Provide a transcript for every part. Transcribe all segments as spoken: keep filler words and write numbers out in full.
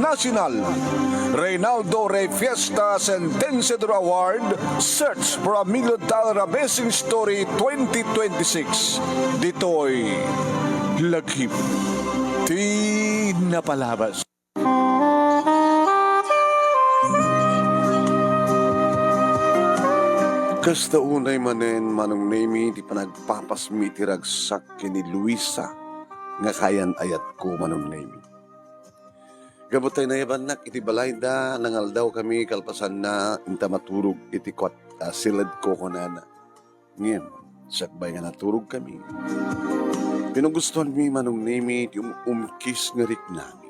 National Reynaldo Rey Fiesta Sentenciador Award, Search for a Million Dollar Amazing Story twenty twenty-six. Ditoy Lagip ti Napalabas. Kasta unay manen, Manong Nemi, ti panagpapasmi ti ragsak ken ni Luisa nga kaayan-ayatko, Manong Nemi. Gapu ta inayabannak iti balayda, nangaldawkami kalpasanna, inta maturog iti kuat-, ah, siledko, kunana. Ngem, sakbay nga naturogkami, pinugustoanmi, Manong Nemi, ti um-, umkis nga riknami.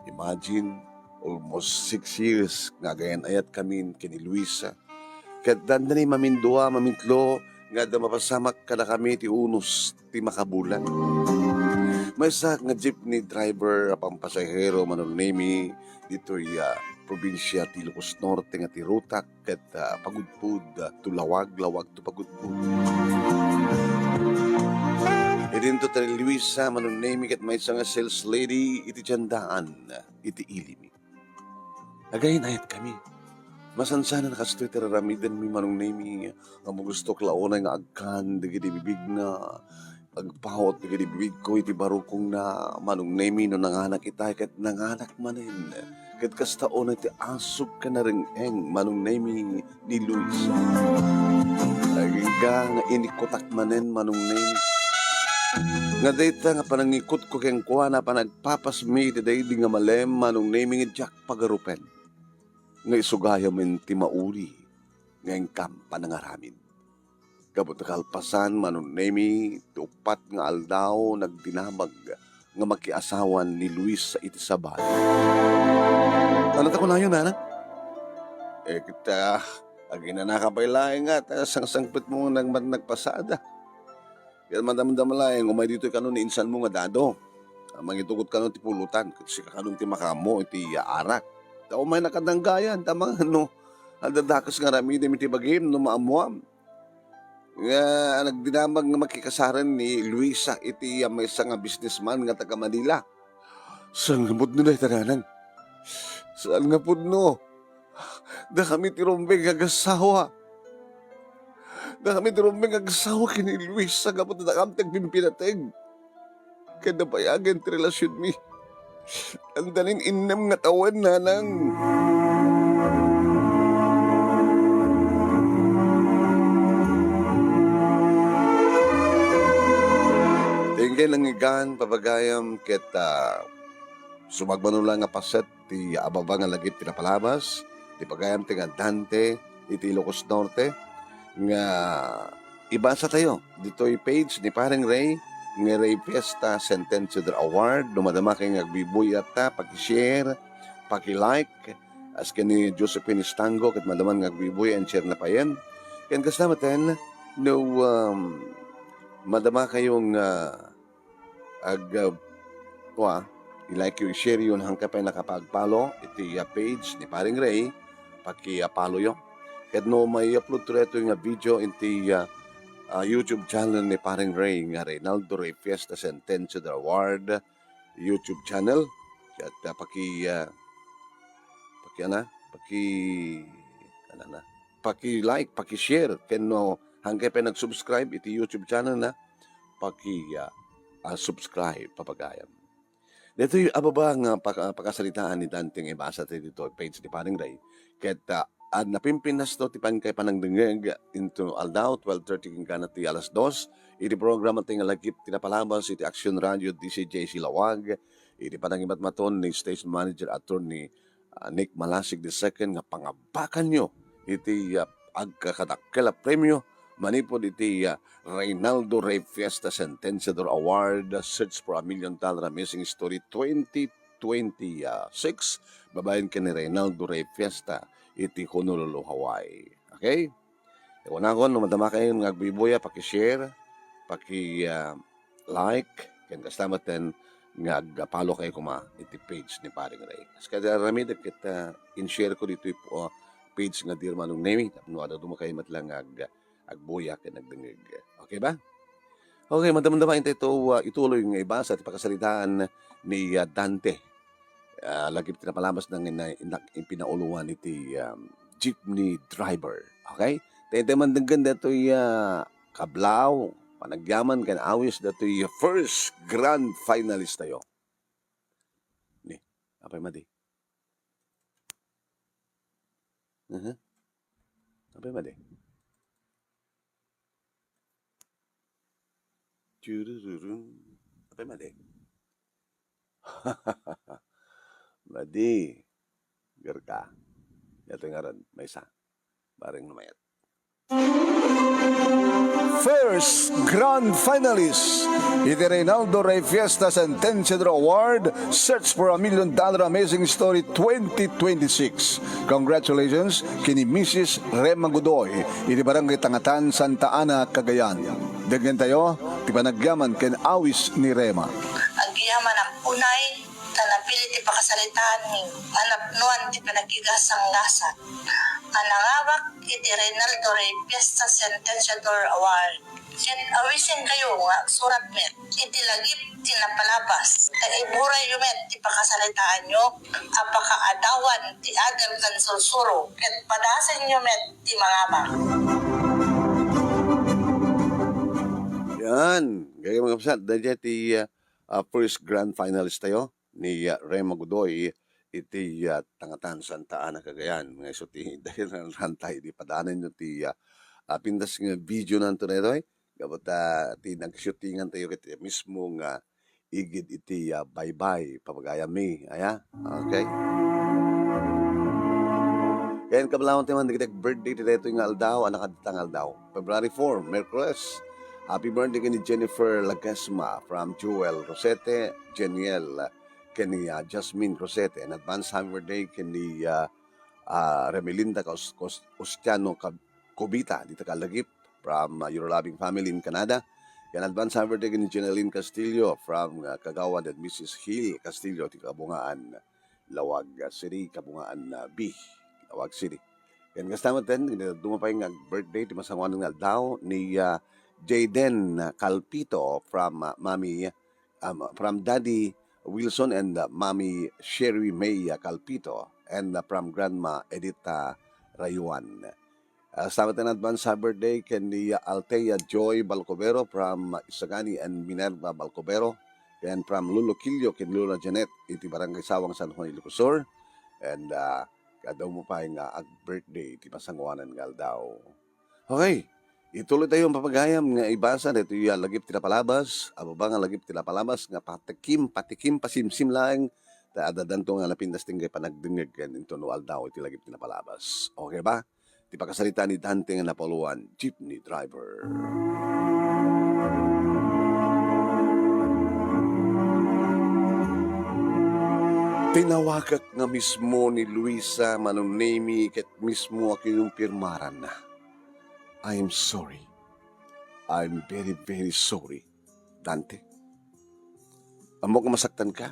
Imagine, almost six years nga agayan-ayatkami ken ni Luisa. Ket dandani mamindua, mamintlo, nga adda mapasamak kadakami ti unos ti makabulan. Maysa nga jeepney driver a pampasahero, Manong Nemi, ditoy, ah, probinsia ti Ilocos Norte nga ti rutak ket, ah, pagudpud, ah, to lawag, lawag to pagudpud. Idinto ti ni Luisa, Manong Nemi, ket maysa nga sales lady iti tiendaan, ah, iti ili mi. Agayan-ayatkami. Masansanan a kastoy ti raramidenmi, Manong Nemi, nga mugustok la unay nga agkan dagiti bibigna, agpawot dagiti bibigko iti barukongna, Manong Nemi, no nanganak itay ket nanganak manen. Ket kasta unay ti asog ken nareng-eng, Manong Nemi, ni Luisa. Agingga nga inikutak manen, Manong Nemi. Nga dayta nga panangikutko kenkuana, panagpapasmi iti daydi nga malem, Manong Nemi, nga diak pagarupen nga isu gayam ti mauli nga inkam panangaramid. Gapu ta kalpasan, Manong Nemi, ti uppat nga aldaw nagdinamag nga makiasawan ni Luisa iti sabali. Ania ti kunayo, nanang? Eh, ket, ah, aginanaka pay laeng nga, ta sangsangpetmo nga nagmat-, nagpasada. Ket madamdama laeng, umay ditoy kano ni insanmo nga dado. Ah, mangitugot kano ti pulutan, ket sika kano ti makaammo iti, ah, arak. Ta umaynaka danggayan, ta mangano, adda dakes nga aramidem iti bagim no maammoam. Nga nagdinamag nga makikasaren ni Luisa iti, ah, maysa nga businessman nga taga Manila. Saan nga pudno dayta, nanang? Saan nga pudno? Dakami ti rumbeng nga agassawa. Dakami ti rumbeng nga agassawa ken ni Luisa gapu ta dakam ti agpimpinateg. Ket nabayagen ti relasionmi. Dandanin innem nga tawen, nanang. Tengke nangigan, papagayam, ket, ah, sumagmano la nga paset ti ababa nga lagip ti napalabas, ti pagayam ti nga Dante, iti Ilocos Norte, nga ibasa tayo ditoy page ni Pareng Ray, nga Ray Fiesta Sentenciador Award. No madama kayo nga agbuy-buy ita, paki-share, paki-like, as ken ni Josephine Estango, ket madama nga agbuy-buy, and share na payen. Ken kasta maten, no, um, madama kayo nga ag-, uh, wa, i-like yo, i-share yo, no, haankayo pay nakapag-follow iti, uh, page ni Pareng Ray, paki-, uh, follow yo. Ket no mai-upload to daytoy nga video iti, uh, uh, YouTube channel ni Pareng Ray nga Reynaldo Ray Fiesta Sentenciador Award YouTube channel. Ket, uh, paki, uh, paki-, ana, paki-, ana na, paki-like, paki-share, ken no haankayo pay nag-subscribe iti YouTube channel na, paki, ah, ah, subscribe, papagayam. Daytoy ababa nga paka-, pakasaritaan ni Dante nga ibasa ti ditoy page ni Pareng Ray. Ket, ah, ah, napimpinasno ti pangkay panangdengngeg into aldaw, twelve thirty kenkuana ti alas dos. Iti programa ti nga Lagip ti Napalabas iti Action Radio, D C J C Lawag. Iti panangimatmaton ni Station Manager Attorney ah, Nick Malasig the second nga pangabakanyo iti, ah, agkakadakkel a premio manipud iti, ah, Reynaldo Ray Fiesta Sentenciador Award, Search for a Million Dollar Amazing Story twenty twenty-six, babaen ken ni Reynaldo Ray Fiesta iti Honolulu, Hawaii. Okay? Kunakon, no madama kayo nga agbuy-buya, paki-share, paki, ah, like, ken kasta met ten nga ag-follow kayo koma iti page ni Pareng Ray. Kas kada aramid, ket, ah, in-share ko ditoy, ah, page nga Dear Manong Nemi, tapno adda duma kayo met lang nga ag-, agbuya ken agdengngeg. Okay ba? Okay, madamdama intay to, ah, ituloy nga ibasa ti pakasaritaan ni, ah, Dante. ah, lagip ti napalabas nga ina-, ina-, ipinauluan iti, um, jeepney driver. Okay? Tayo, tayo mandenggen datoy, ah, kablaw, panagyaman ken awis datoy first grand finalist tayo. Ni, apay madi? Aha. Apay madi? Churururun. Apay madi? Madi. Gerka. Datoy ngarud, maysa. Bareng lumayat. First grand finalist iti Reynaldo Rey Fiesta Sentenciador Award, Search for a Million Dollar Amazing Story twenty twenty-six. Congratulations ken ni Missus Rema Godoy iti Barangay Tangatan, Santa Ana, Cagayan. Denggen tayo ti panagyaman ken awis ni Rema. Agyamanak unay ta napili ti pakasaritaan nga napnuan ti panagkigasanggasat a nangabak iti Reynaldo Rey Fiesta Sentenciador Award. Ket awisenkayo nga agsurat met iti lagip ti napalabas, ta iburayyo met ti pakasaritaanyo a pakaadawan ti adal ken sursuro, ket padasenyo met ti mangabak. Yan. Kaya mga kapsat, dahil ti, ah, ah, first grand finalist tayo ni, ah, Rema Godoy iti, ah, Tangatan, Santa Ana, Cagayan. Nga isu ti dahilan rantay di padanan nyo ti, ah, ah, pintas nga video nanto na ito, eh. Gapu ta ti nagshootingan tayo ket mismo nga igid iti, ah, baybay, papagayami. Aya? Okay? Ken kablawan tayo man, dagiti birthday ti daytoy nga aldaw, a nakadta nga aldaw. February four, Merkules. Happy birthday ken ni Jennifer Lagesma from Joel Rosete, Jeniel, ken ni, ah, Jasmine Rosete. An advance happy birthday ken ni, ah, ah, Remelinda Cos-, Cos-, Ostiano Cab-, Cubita, dita ka Lagip, from, ah, your loving family in Canada. Ken advance happy birthday ken ni Jeneline Castillo from, ah, Kagawad and Missus Hill Castillo, ti Kabungaan, Laoag, ah, City, Kabungaan, ah, B, Laoag City. Ken kasta met ten, iti dadduma pay nga birthday ti masangoanan nga aldaw ni, ah, Jayden Calpito from, ah, Mami, um, from Daddy Wilson and, uh, Mommy Sherry May, uh, Calpito, and, uh, from Grandma Edita Rayuan. Uh, sa met advance happy birthday ken ni, uh, Althea Joy Balcobero from, uh, Isagani and Minerva Balcobero, and from Lolo Kilio ken Lola Janet iti Barangay Sawang, San Juan, Ilocos Sur. And, uh, adda mo pay nga ag-birthday ti masangoanan nga aldaw. Okay. Ituloy tayo ang papagayam nga ibasa daytoy a lagip ti napalabas, a baba nga lagip ti napalabas nga patikim, patikim, pasimsim laeng, ta adda danto nga napintas ti panagdengngeg ken inton no aldaw iti lagip ti napalabas. Okay ba? Ti pakasaritaan ni Dante nga napauluan, jeepney driver. Tinawagak nga mismo ni Luisa Manong Nemi ket mismo a kinumpirmaranna. I'm sorry. I'm very, very sorry, Dante. Ammok nga masaktanka,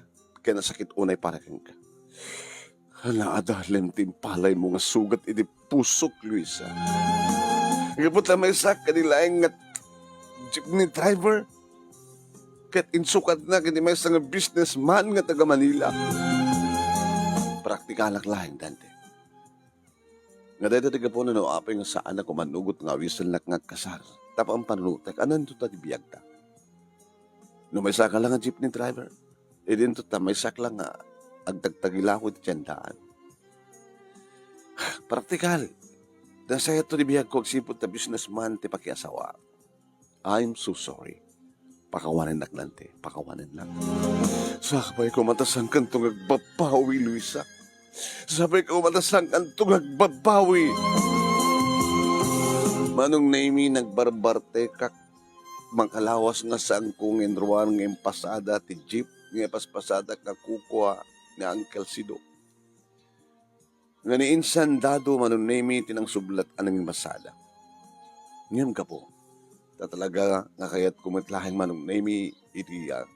ken nasakit unay para kenka. Naadalem ti impalaymo nga sugat iti pusok, Luisa. Gapu ta maysak kadi laeng nga jeepney driver, ket insukatna ken ti maysa nga businessman nga taga Manila. Praktikalak laeng, Dante. Nga dayta ti gapuna no apay nga saanak a manugot nga awisennak nga agkasar. Ta pampanunotek, ania dayta ti biagta? No maysaka la nga jeepney driver, idinto ta maysak la nga agtagtagilako iti tiendaan. Praktikal. Nasayaat ti biagko agsipud ta businessman ti pakiasawa. I'm so sorry. Pakawanennak, Dante. Pakawanennak. Sapay ko matasankanto nga agbabawi, Luisa. Sapay ko matasankanto nga agbabawi. Manong Nemi, nagbarbartekak. Makalawas nga saanko nga inruar nga impasada ti jeep nga ipaspasadak nga kukua ni Uncle Sido. Nga ni insan dado Manong Nemi ti nangsublat a nangimasada. Ngem gapu, ta talaga nga kayatko met laeng Manong Nemi iti, ah,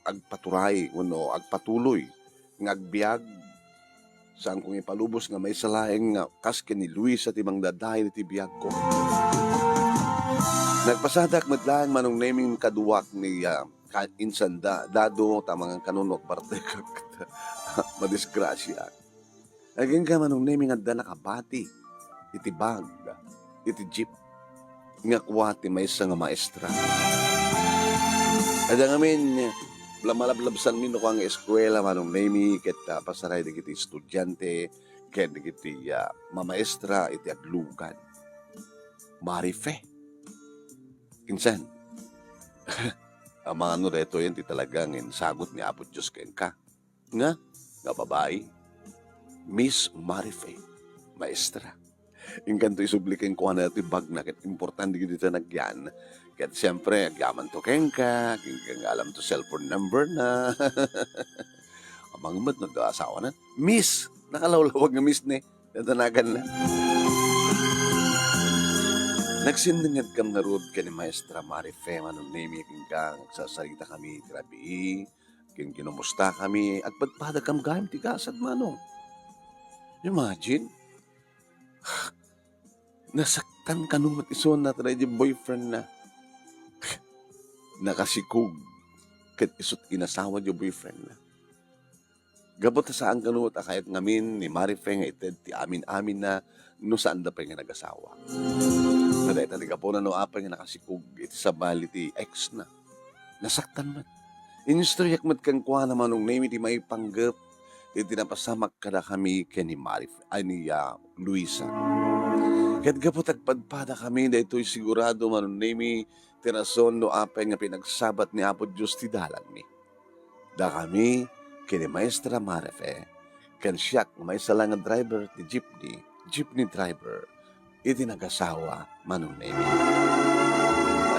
agpaturay wenno agpatuloy nga agbiag, saanko nga ipalubos nga maysa laeng nga kas ken ni Luisa ti mangdadael iti biagko. Nagpasadak met laeng Manong Nemi kaduak ni, ah, ka-, insan da-, dado ta mangan kanuno agbartekak. Madisgrasia. Agingga Manong Nemi nga adda nakabati iti bag, iti jeep, nga kua ti maysa nga maestra. Adda ngamin, la-, malablabsanmi no kua nga eskuela, Manong Nemi, ket, ah, pasaray dagiti estudiante, ken dagiti, ah, mamaestra iti aglugan. Marife. Insan, amangan no daytoyen ti talaga nga insagut ni Apo Dios kenka. Nga? Nga babai? Miss Marife, maestra. Inkanto isubli kenkuana ti bagna ket importante gid iti nagyan. Ket siempre, agyamanto kenka, ken, ken alamto cellphone number na. Amangan met no adda asawana. Miss! Nakalawlawag nga miss ni. Nadanagan na. Nagsindengngegkami ngarud ken ni Maestra Marife, Manong Nemi, kenka, nagsasarita kami iti rabii, ken kinumusta kami, agpadpadagkami gayam ti gasat, Manong. Imagine, nasaktan kano met isu na, ta daydi boyfriend na. Nakasikog ket isut' inasawa ti boyfriend na. Gapu ta saan kano met a kayat ngamin ni Marife nga ited ti amin-aminna no saanda pay nga nagasawa. Ta dayta ti gapuna no apay nga nakasikog iti sabali ti ex na. Nasaktan met. Inistoryak met kenkuana, Manong Nemi, ti maipanggep iti napasamak kadakami ken ni Marife, ay, ni, ah, Luisa. Ket gapu ta agpadpadakami, daytoy sigurado, Manong Nemi, ti rason no apay nga pinagsabat ni Apo Dios ti dalanmi. Dakami ken ni Maestra Marife, ken siak nga maysa la nga driver ti jeepney, jeepney driver iti nagasawa, Manong Nemi.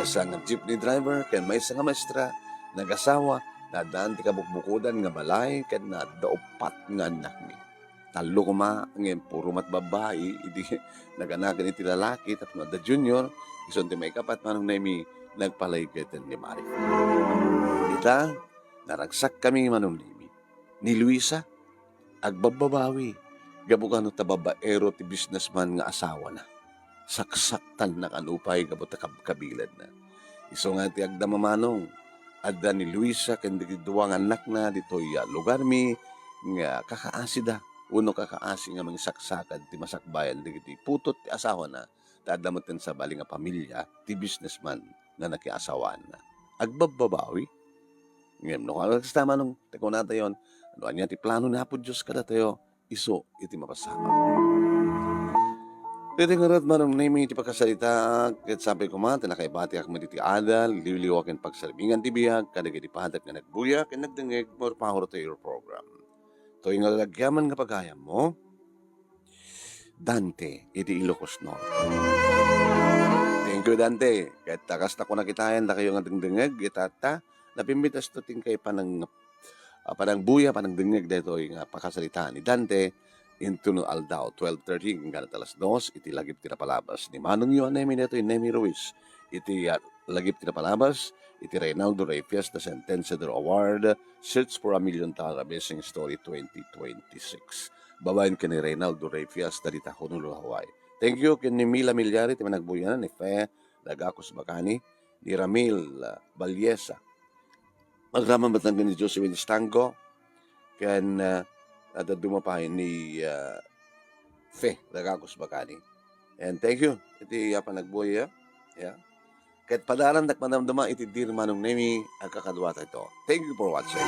Maysa nga jeepney driver ken maysa nga maestra, nagasawa, naaddaan ti kabukbukodan nga balay ken naadda uppat nga annakmi. Tallo koma, ngem puro met babbai idi naganaken iti lalaki tapno adda junior, isun ti maikapat, Manong Nemi, nagpalaygeten ni Marife. Ita, naragsakkami, Manong Nemi. Ni Luisa, agbabbabawi, gapu kano ta babaero ti businessman nga asawana. Saksaktanna kano pay gapu ta kabkabilanna. Isu nga ti agdama, Manong, adda ni Luisa ken dagiti dua nga annakna ditoy, ah, lugarmi nga kakaasida wenno kakaasi nga mangsaksakad ti masakbayan dagiti putot ti asawana, ta adda met ken sabali nga pamilia ti businessman nga nakiasawaanna. Agbabbabawi? Ngem no kasta, Manong, ti kunatayon, no ania ti plano ni Apo Dios kadatayo, isu iti mapasamak. Daytoy ngarud, Manong Nemi, ti pakasalita, ket sapay koma ta nakaibatiak met iti adal, liwliwa ken pagsarmingan ti biag kadagiti padak nga nagbuya ken nagdengngeg more power to your program. Toy nga agyaman nga pagayammo, Dante iti Ilocos Norte. Thank you, Dante. Ket ta kasta ko nakitayan dakayo nga dengdengngeg, itatta, napimbitasto ti inkay panang-, ah, panangbuya, panangdengngeg daytoy nga pakasalita ni Dante, intono aldaw, twelve thirty, inggana ta alas dos, iti lagip ti napalabas ni Manong Yuan Nemi daytoy, Nemi Ruiz, iti, ah, lagip ti napalabas, iti Reynaldo Rey Fiesta Sentenciador Award, Search for a Million Dollar Amazing Story twenty twenty-six. Babaen ken ni Reynaldo Rey Fiesta dita Honolulu, Hawaii. Thank you ken ni Mila Milyari ti managbuya, ni Fe Lagacos Bacani, ni Ramil, ah, Baliesa. Agraman met laeng ken ni Josephine Estango, ken, ah, adda duma pay ni, ah, Fe Lagacos Bacani. And thank you iti, ah, panagbuya, yeah. Ket padalandak madamdama iti Dear Manong Nemi, agkakaduatayto. Thank you for watching.